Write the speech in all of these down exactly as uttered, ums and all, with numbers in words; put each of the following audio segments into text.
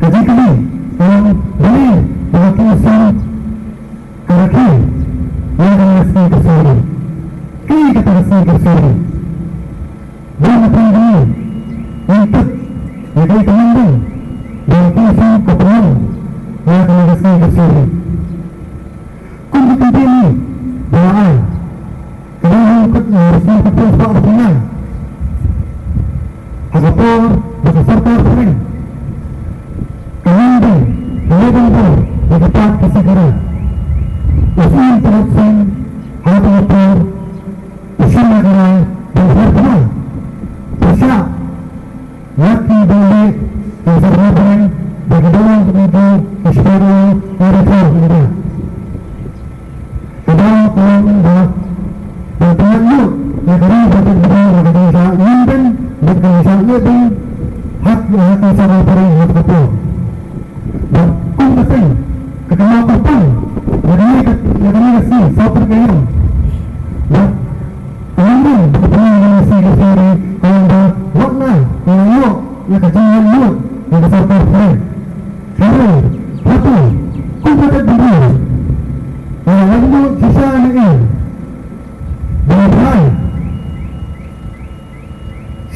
Ka jingkylli ka long, balei ba ka Commission ka rakhe ïa kane ka sngi ka Sorry? Kaei kata ka sngi ka Sorry? Ba na pynban ïa ka, ïa ka, ïa ka mandang ba ka Commission ka pynlong ïa kane ka sngi ka Sorry. Kum ka kyntien ba la ai, ka dei ruh kat, eh, sngewthuh ba ka pynlong ha ka por ba ka sorkar phareng ka mandang, ka mandang ba ka pat ka sikara u Syiem Prestone ha ka por u Syiem Mawkyrwat ba u sorkar phareng. Pyrshah ïa ki dei ki sorkar phareng, ba ki dei ki dei ki shipara ïa ka thong ïa ka. Ka dei ka long ba, ba ka long ïa ka ri ba ka dei ba ka dei sa ïa ben, ba ka dei sa ïa ben, hak ïa ka sorkar phareng ïa ka por. Ba kum ka seng ka kynmaw kyrpang ïa kane ka, ïa kane ka sngi, sa pyrkhat ïa. Ba Ka long ba ka pynlong ïa ka sngi ka Sorry, ka long ba wat la ka ïoh ïa ka jingmut ïa ka sorkar phareng. Hynrei hato kum ka tet bynriew, la ïoh shisha ne em? Ba phai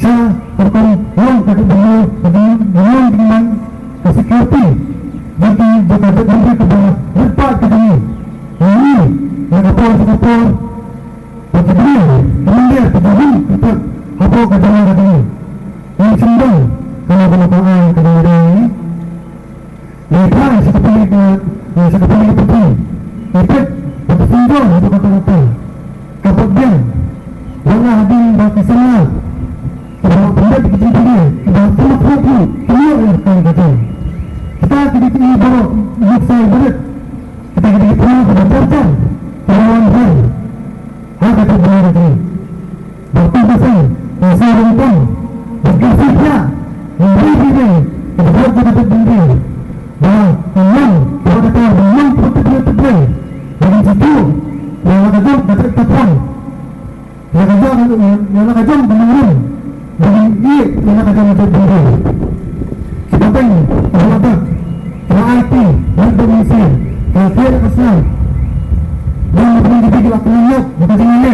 sha ka rukom long ka tet bynriew, ka jingmut, ka jingmut, ka security jong ki, jong ka tet bynriew kaba rit paid ka jong ngi. Ngi ïa ka por sha ka por Ba ki briew ki mynder ki briew ki put hapoh ka jylla ka jong ngi. Ngin sngewdon kano kano ka aiñ ka jong ngi. Ngi phai sha ka pule, eh, sha ka pule ka pule. Ngi peit ba ka sngewdon hapoh kata kata ka put biang. Wat la hadien ba ki samla kiba pynbeit ki jingpule, kiba pynbeit ki pule, ki ïoh ïa ka jong. Kita ki dei ki baroh nuksa barit. Kita ki dei ki pule kiba jar jar, kiba wan wan. Ha kata ka jingïaid lynti ba kum ka seng ka seng ryngkang ba ka seng pia, ba ri ri ri, ka dei ka dei ka dei ba ka long ba ka ta ba long ka dei ka dei ba ka jitu ba ka jong ka dei ka pang ba ka jong, ba ka jong ka nongrim. Ba ngi ïeit ïa la ka jong ka jong ka jong. Ki pateng, ki pateng, ki la aiti, ki la dong isi, ki la khleh la ka snam. Ba ngi pynjah ki la kynnoh ba ka jong ngi.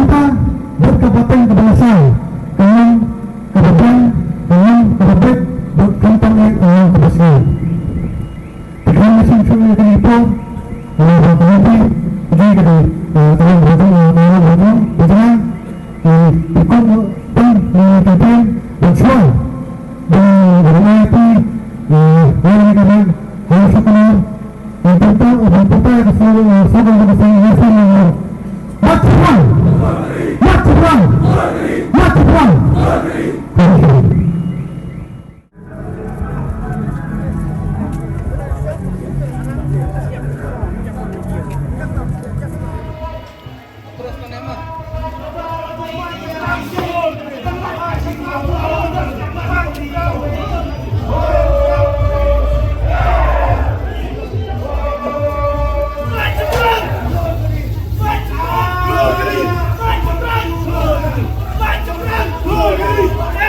Mynta bad ka pateng kaba la saw, ka long kaba biang, ka long kaba beit, bad khamtam eh ka long kaba sngew. Te khamtam shuh ïa kane ka por, eh, ba ka lynti, ka dei, eh, ka long ba jong, eh, ka long ba jong, ba jong, eh, te kum, eh, tang, eh, ka dei, ba shuwa. Ba, ba ai ti, eh, ba ai ka dei, eh, sa ka long, eh, tang, tang, eh, ba tang, eh, sa, eh, sa, eh, sa, eh, sa, eh, March on! March on! March on! Thank you.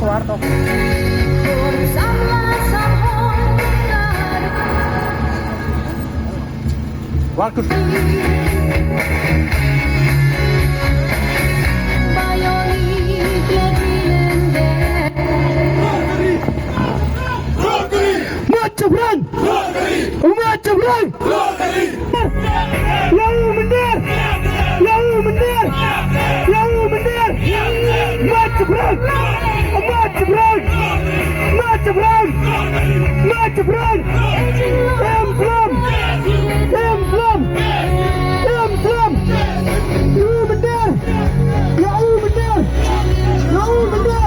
War to. War to. March of Run! March of Run! Ïa u mynder! Ïa u mynder! Ïa u mynder! March of Run! March of Run! March of Run! March of Run! Em Slem! Em Slem! Em Slem! Ïa u mynder! Ïa u mynder! Ïa u mynder!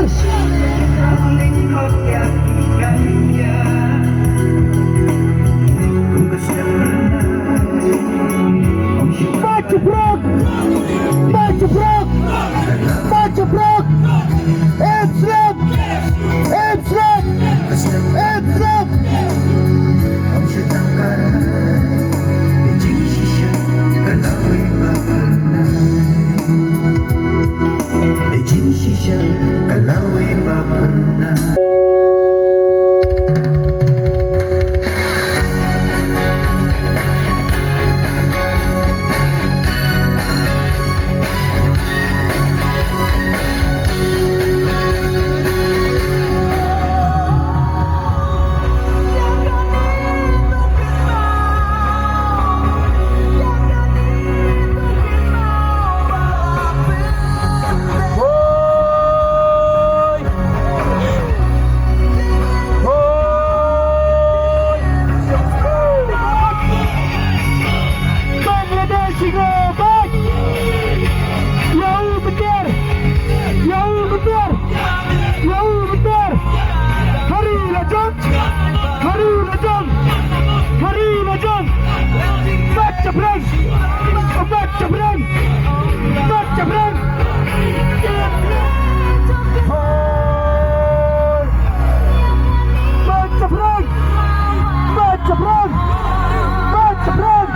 March of Run! March of Run! March of Run! Em Slem! Em Slem! Em Slem! Bangladesh, go back! Ïa u mynder! Ïa u mynder! Ïa u mynder! Hari la jong! Hari la jong! Hari la jong! March of Run! March of Run! March of Run! March of Run! March of Run! March of Run!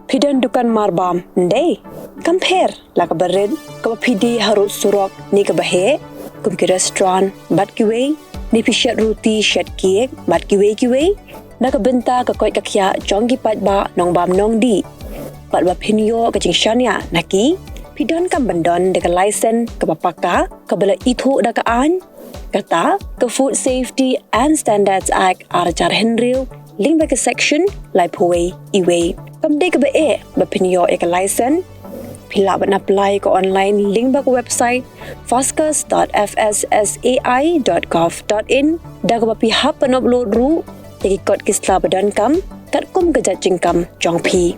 Phi don dukan marbam, ndei? Kam pher, la kaba rit, kaba phi die harud surok, ne kaba heh, kum ki restaurant, bad kiwei, ne phi shet ruti, shet cake, bad kiwei kiwei, na ka bynta ka koit ka khiah jong ki paidbah nongbam nongdih. Bad ba phin ïoh ka jingshaniah na ki, phi donkam ban don da ka license kaba paka, kaba la ithuh da ka aiñ, kata ka Food Safety and Standards Act ar hajar hynriew, lyngba ka section laiphew wei E wei. Kam dei kaba eh ba phin ïoh ïa ka license. Phi lah ban apply ka online lyngba ka website foscus dot F S S A I dot gov dot in, da kaba phi hap ban upload ruh ïa ki kot ki sla ba donkam katkum ka jait jingkam jong phi.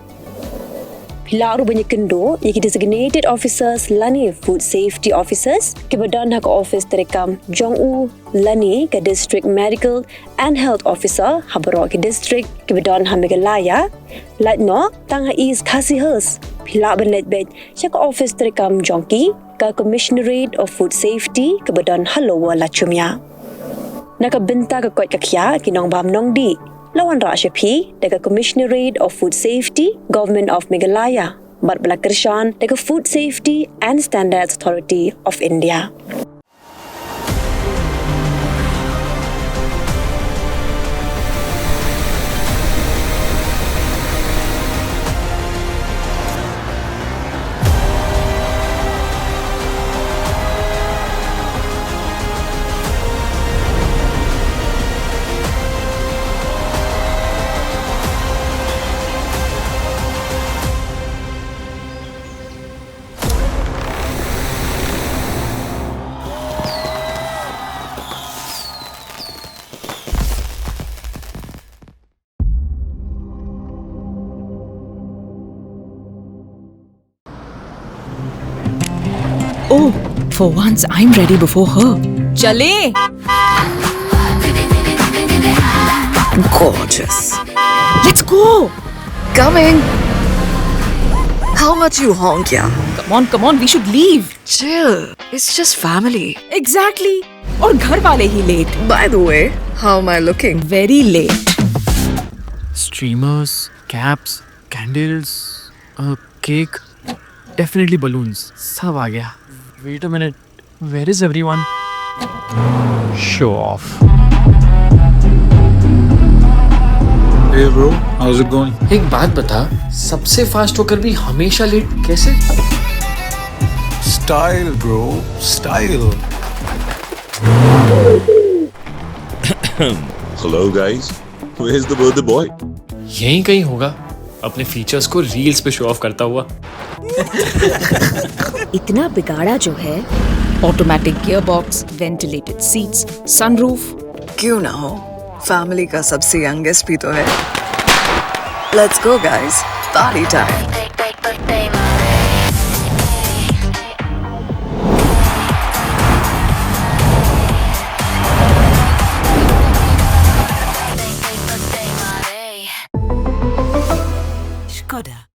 Phi lah ruh ban ïakynduh ïa ki designated officers lane food safety officers kiba don ha ka office treikam jong u lane ka District Medical and Health Officer ha baroh ki district kiba don ha Meghalaya. Lait noh tang ha East Khasi Hills, phi lah ban leit beit sha ka office treikam jong ki, ka Commissionerate of Food Safety kaba don ha Lower Lachumia. Na ka bynta ka koit ka khiah ki nongbam nongdih, la wanrah sha phi da ka Commissionerate of Food Safety, Government of Meghalaya, bad ba la kyrshan da ka Food Safety and Standards Authority of India. Oh, for once I'm ready before her. Chale. Gorgeous. Let's go. Coming. How much you honk, yeah? Come on, come on, we should leave. Chill. It's just family. Exactly. और घर वाले ही late. By the way, how am I looking? Very late. Streamers, caps, candles, a cake, definitely balloons. सब आ गया. Wait a minute. Where is everyone? Show off. Hey bro, how's it going? एक बात बता, सबसे फास्ट होकर भी हमेशा लेट कैसे? Style bro, style. Hello guys, where's the birthday boy? यहीं कहीं होगा, अपने फीचर्स को रील्स पे शो ऑफ करता हुआ. इतना बिगाड़ा जो है. Automatic gearbox, ventilated seats, sunroof. क्यों ना हो, फैमिली का सबसे यंगेस्ट भी तो है. Let's go, guys. Party time. Skoda.